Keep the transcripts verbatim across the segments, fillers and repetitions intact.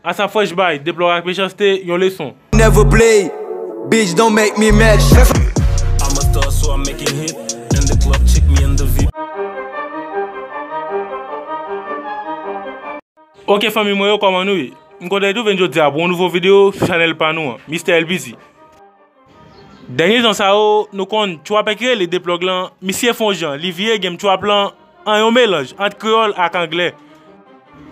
Asap Fresh Bay, Deplòg ak Mechanste, yon leson. Never play, bitch, don't make me mad. I'm a star, so I'm making hit. In the club, check me in the V I P. Ok fanmi mwen yo, kòman nou ye? M kontan retwouve n jodi a pou yon nouvo videyo sou chanèl pa nou an, Mister L B Z. Dènye tan sa yo, nou konn trapè ki rele Deplòg lan, misye fè yon jan, li vire game trap lan an yon melanj ant kreyòl ak anglè.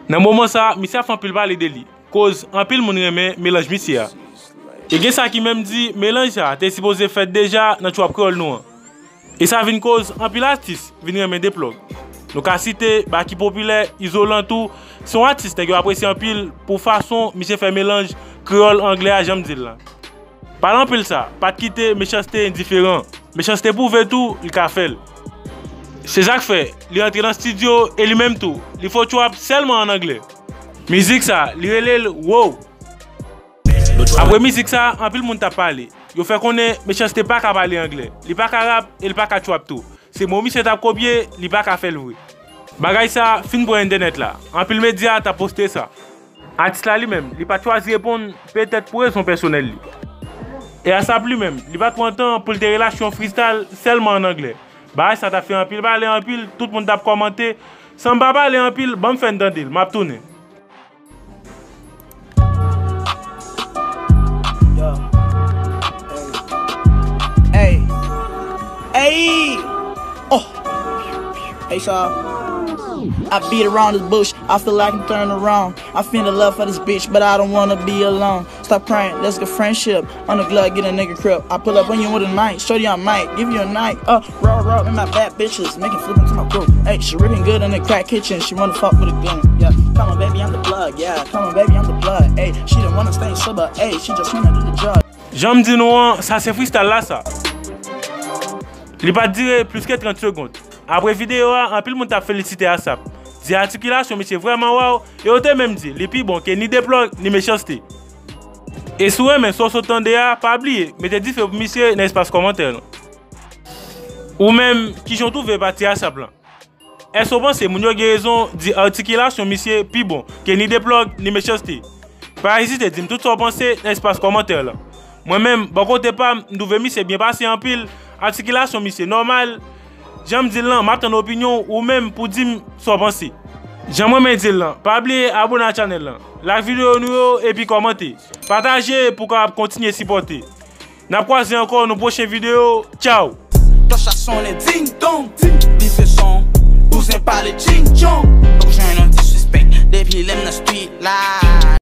Nan moman sa, misye ap fè anpil pale de li, koz anpil moun renmen melanj misye a. E gen sa ki menm di melanj sa te sipoze fèt deja nan trap kreyòl nou an. E sa vin koz anpil atis vin renmen Deplòg. Nou ka site Baky Popilè, Izolan tou, se yon atis nèg yo apresye anpil pou fason misye fè melanj kreyòl anglè a, jan m di l lan. Pale anpil sa, pa t kite Mechanste endiferan. Mechanste pwouve tou li ka fè l. Se sa k fè li rantre nan estidyo e li menm tou, li fè yon trap sèlman an anglè. Mizik sa, li rele l Wow. Apre mizik sa, anpil moun t ap pale. Yo fè konnen Mechanste pa ka pale anglè, li pa ka rap e li pa ka trap tou. Se mo misye t ap kopye, li pa ka fè l vre. Bagay sa fin pran entènèt la. Anpil medya t ap poste sa. Atis la li menm, li pa t chwazi reponn, petèt pou rezon pèsonèl li. E Asap li menm, li pa t pran tan pou l te relase yon freestyle sèlman an anglè. Bagay sa t ap fè anpil pale anpil, tout moun t ap kòmante. San m pa pale anpil, ban m fè n tande l, m ap tounen. Hey. Hey. Oh. Hey, y'all. I beat around this bush. I feel like I'm turning around. I feel the love for this bitch, but I don't wanna be alone. Stop crying, let's get friendship. On the glove, get a nigga crib. I pull up on you with a knife. Shorty, I might give you a night. Uh, roll, roll, and my bad bitches make it flip into my crew. Hey, she ripping good in the crack kitchen. She wanna fuck with a gun. Yeah, come on, baby, I'm the plug. Yeah, come on, baby, I'm the plug. Hey, she don't wanna stay sober. Hey, she just wanna do the drug. Jan m di nou an, sa se freestyle la sa. Li pa t dire plis ke trant segonn. Apre videyo a, anpil moun t ap felisite Asap, di atikilasyon misye vrèman waw, e yo te menm di li pi bon ke ni Deplòg ni Mechanste. E si w renmen sa w sot tande a, pa bliye mete dife pou misye nan espas kòmantè lan. Ou menm, kijan w twouve pati Asap lan? Èske w panse moun yo gen rezon di atikilasyon misye pi bon ke ni Deplòg ni Mechanste? Pa ezite di m tout sa w panse nan espas kòmantè lan. Mwen menm, bò kote pa m, m twouve misye byen pase anpil, atikilasyon misye nòmal. Jan m di l lan, m ap tann opinyon w ou menm pou di m sa w panse. Jan m renmen di l lan, pa bliye abone a chanèl lan, like videyo nou yo epi kòmante, pataje pou w kapab kontinye sipòte. N ap kwaze ankò nan pwochen videyo. Tchaw! Klòch la sonnen ding dong, ding, dife son. Bouzen pale ching chong. Pap jwenn yon disrespect depi lè m nan street la.